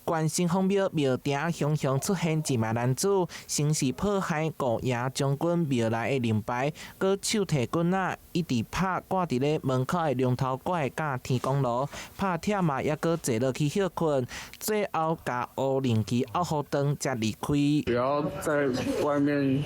縣城隍廟廟埕常常出現一名男子，先是破壞五爺將軍廟內的靈牌，閣手提棍仔，一直拍掛佇咧門口的龍頭怪佮天公爐，拍忝嘛，猶閣坐落去歇睏，最後共烏龍旗挖予斷才離開。不要在外面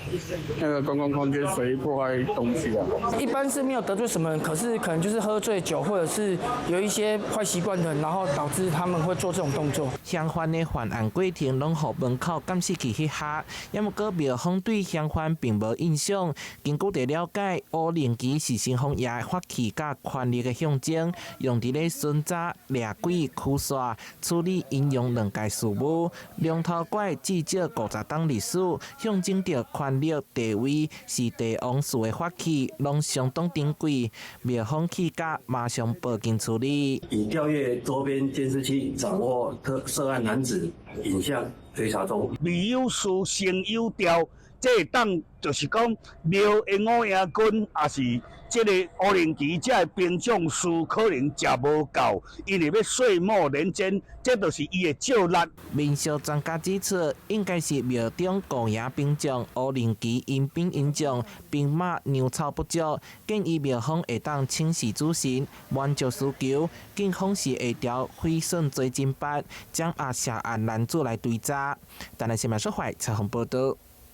那個公共空間隨意破壞東西啊。一般是沒有得罪什麼人，可是可能就是喝醉酒，或者是有一些壞習慣的人，然後導致他們會做這種動作。嫌犯的犯案過程攏予門口監視器翕下，猶毋過廟方對嫌犯並無印象。根據佇了解，烏龍旗是城隍爺法器佮權力的象徵，用佇咧巡查、掠鬼、驅煞、處理陰陽兩界事務。龍頭怪至少50冬歷史，象徵著權力地位，是帝王賜的法器，攏相當珍貴。廟方氣甲馬上報警處理。已調閱周邊監視器，掌握特涉案男子影像，追查中。未有事先有調，這會當就是講廟的五爺君，抑是這个烏龍旗，這个兵將士可能食無夠，𪜶會欲歲末連戰，這就是伊的借力。民俗專家指出，應該是廟中五爺兵將烏龍旗陰兵陰將兵馬糧草不足，建議廟方會當請示主神滿足需求，警方是會調毀損追偵班，掌握涉案男子來追查。台南新聞說懷採訪報道。